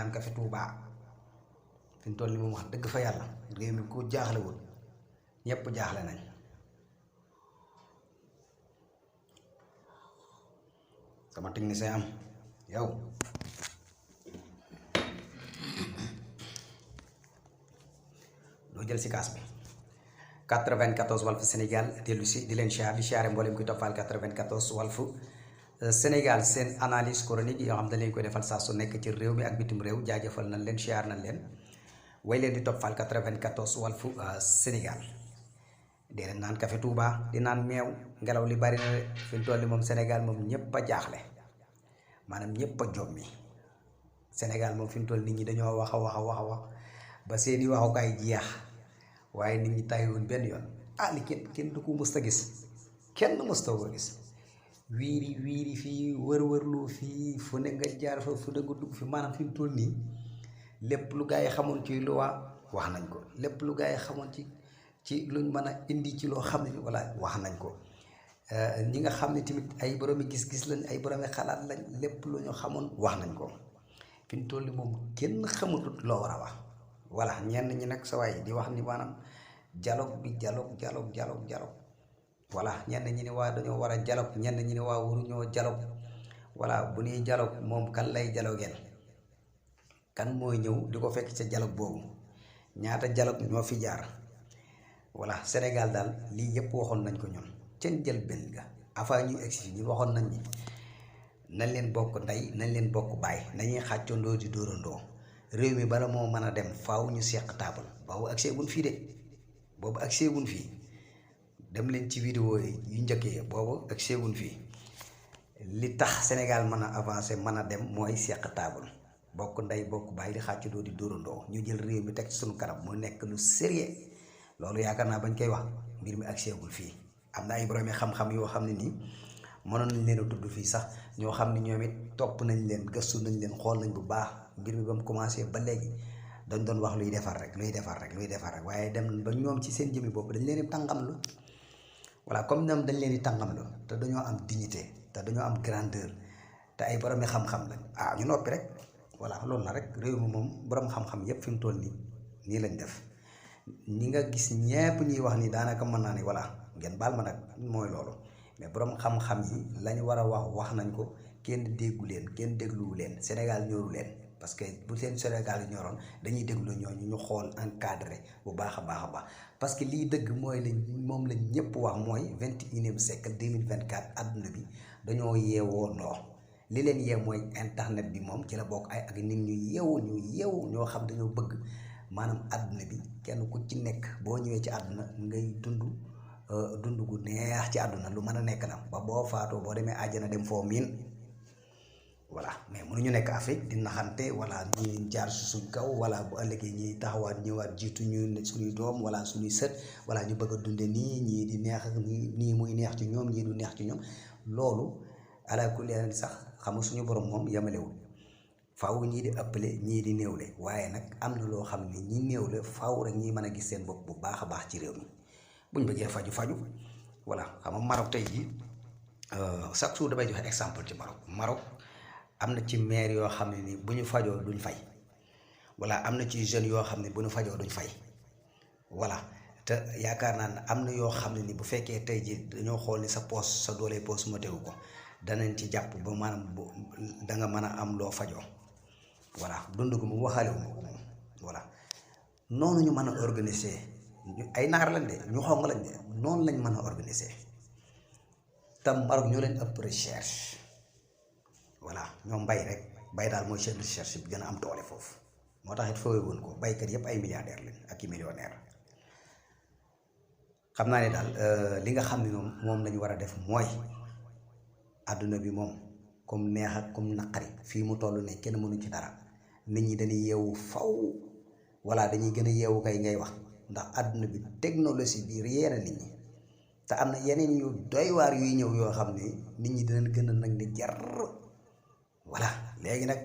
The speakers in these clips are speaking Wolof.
naan café Touba fi mu toll nii moom wax dëgg fa yàlla réew mi ku jaaxlewul ñëpp jaaxle nañ. sama technicien am yow doo jël si kaas bi 94 Walf Sénégal dellu si di leen siyaar di siyaare mboolem kuy toppal 94 Walf Sénégal seen analyse chronique yoo xam dañ leen koy defal saa su nekk ci réew mi ak bitim réew jaajëfal nañ leen siyaar nañ leen way leen di toppal 94 Walf Sénégal di leen naan café Touba di naan meew ngelaw li bari na fi mu toll moom Sénégal moom ñëpp a jaaxle maanaam ñëpp a jommi Sénégal moom fi mu toll nit ñi dañoo wax a wax ba seeni waxukaay jeex waaye nit ñi tàyyiwoon benn yoon li kenn du ko mës a gis kenn mës a ko gis wiiri fii wër-wërlu fii fu ne nga jaar fa fu ne nga dugg fi maanaam fi mu toll nii lépp lu gaa yi xamoon ci loi wax nañ ko lépp lu gaa yi xamoon ci luñ mën a indi ci loo xam ne walla wax nañ ko ñi nga xam ne tamit ay boroomi gis-gis lañ ay boroomi xalaat lañ lépp lu ñu xamoon wax nañ ko fi mu toll nii moom kenn xamatut loo war a wax voilà ñenn ñi nag sa waay di wax ni maanaam dialogue bi dialogue voilà ñenn ñi ne waa dañoo war a dialogue ñenn ñi ne waa waruñoo dialogue voilà bu ñuy dialogue moom kan lay dialogueel kan mooy ñëw di ko fekk ca dialogue boobu ñaata dialogue ñoo fi jaar voilà Sénégal daal lii yëpp waxoon nañ ko ñun ceen jël benn ga avant ñuy egsi fi ñun waxoon nañ ni nañ leen bokk ndey nañ leen bokk baay nañuy xàccandoo di dóorandoo réew mi bala moo mën a dem faaw ñu seq taabal boobu agsee wuñ fii de boobu agsee wuñ fii dem leen ci vidéo yu njëkkee boobu agsee wuñ fii li tax Sénégal mën a avancer mën a dem mooy seq taabal bokk ndey bokk baay di xàccandoo di dóorandoo ñu jël réew mi teg ci suñu kanam mu nekk lu sérieux loolu yaakaar naa bañ koy wax mbir mi agsee wul fii am na ay boroomi xam-xam yoo xam ne nii mënoon nañ leen a tudd fii sax ñoo xam ne ñoom it topp nañ leen gëstu nañ leen xool nañ bu baax mbir mi ba mu commencé ba léegi dañ doon wax luy defar rek waaye dem ba ñoom ci seen jëmmi bopp dañ leen di tàngamlu voilà comme ñoom dañ leen di tàngamlu te dañoo am dignité te dañoo am grandeur te ay boroomi xam-xam lañ ñu noppi rek voilà loolu la rek réew mi moom borom xam-xam yépp fi mu toll nii lañ def ñi nga gis ñépp ñuy wax ni daanaka mën naa ni voilà ngeen baal ma nag mooy loolu mais borom xam-xam yi lañ war a wax nañ ko kenn déggu leen kenn dégluwu leen Sénégal ñoru leen parce que bu seen Sénégal yi ñoroon dañuy déglu ñooñu ñu xool encadré bu baax a baax parce que lii dëgg mooy lañ moom lañ ñëpp wax mooy 21e siècle 2024 àdduna bi dañoo yeewoo noo li leen yeew mooy internet bi moom ci la bokk ak nit ñu yeewu ñoo xam dañoo bëgg maanaam àdduna bi kenn ku ci nekk boo ñëwee ci àdduna ngay dund gu neex ci àdduna lu mën a nekk la ba boo faatoo boo demee àjjana dem foo miin voilà mais mënuñu nekk Afrique di naxante wala ñi jaar suñ kaw wala bu ëllëgee ñi taxawaat ñëwaat jiitu ñu suñuy doom wala suñuy sët wala ñu bëgg a dunde nii ñii di neex nii muy neex ci ñoom ñii du neex ci ñoom loolu ala kulli sax xam nga suñu borom moom yamalewul faaw ñii di ëppale ñii di néewle waaye nag am na loo xam ne ñi néewle faaw rek ñi mën a gis seen bopp bu baax a baax ci réew mi buñ bëggee faju voilà xam nga Maroc tey jii chaque jour damay joxe exemple ci Maroc am na ci maire yoo xam ne ni bu ñu fajoo duñ fay voilà am na ci jeunes yoo xam ne bu ñu fajoo duñ fay voilà te yaakaar naa ne am na yoo xam ne ni bu fekkee tey jii dañoo xool ni sa poos sa doole poos ma teewu ko danañ ci jàpp ba maanaam da nga mën a am loo fajoo voilà dund gu mu waxaale wu ma ko moom voilà noonu ñu mën a organiser ay naar lañ de ñu xong lañ de noonu lañ mën a organiser te Maroc ñoo leen ëpp recherche voilà ñoom bay daal mooy chef de recherche bi gën a am doole foofu moo tax it fooy woon ko baykat yëpp ay milliardaire lañ ak i millionnaire xam naa ne daal li nga xam ne moom lañu war a def mooy àdduna bi moom comme neex ak comme naqari fii mu toll ne kenn mënu ci dara nit ñi dañuy yeewu faw walla dañuy gën a yeewu kay ngay wax ndax àdduna bi technologie bi réer na nit ñi te am na yeneen yu doy waar yuy ñëw yoo xam ne nit ñi dinañ gën a nag ne jar voilà léegi nag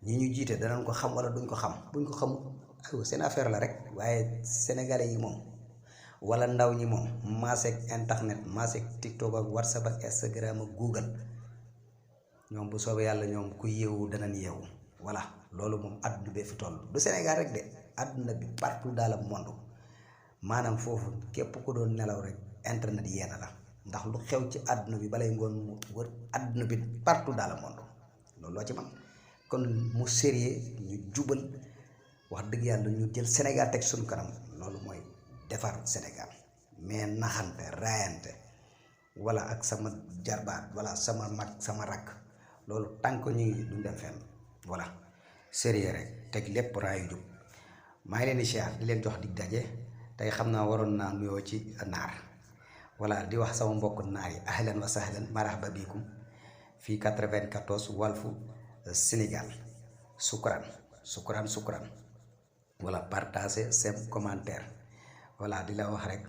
ñi ñu jiite danañ ko xam wala duñ ko xam buñ ko xamul aywa seen affaire la rek waaye sénégalais yi moom wala ndaw ñi moom maaseeg internet maaseeg TikTok ak WhatsApp ak Instagram ak Google ñoom bu soobee yàlla ñoom ku yeewu danañ yeewu voilà loolu moom adduna bee fi toll du Sénégal rek de adduna bi partout dans le monde maanaam foofu képp ku doon nelaw rek internet yeena la ndax lu xew ci àdduna bi balay ngoon mu wër àdduna bi partout dans le monde loolu loo ci man kon mu sérieux ñu jubal wax dëgg yàlla ñu jël Sénégal teg suñu kanam loolu mooy defar Sénégal mais naxante raayante wala ak sama jarbaat wala sama mag sama rakk loolu tànk ñu ngi duñ dem fenn voilà sérieux rek teg lépp raayu jub maa ngi leen di siyaar di leen jox dig daje tey xam naa waroon naa nuyoo ci naar voilà di wax sama mbokk naar yi ahlan wa sahlan marhaba bikum fii 94 Walfu Sénégal sukran voilà partager seen commentaire voilà di la wax rek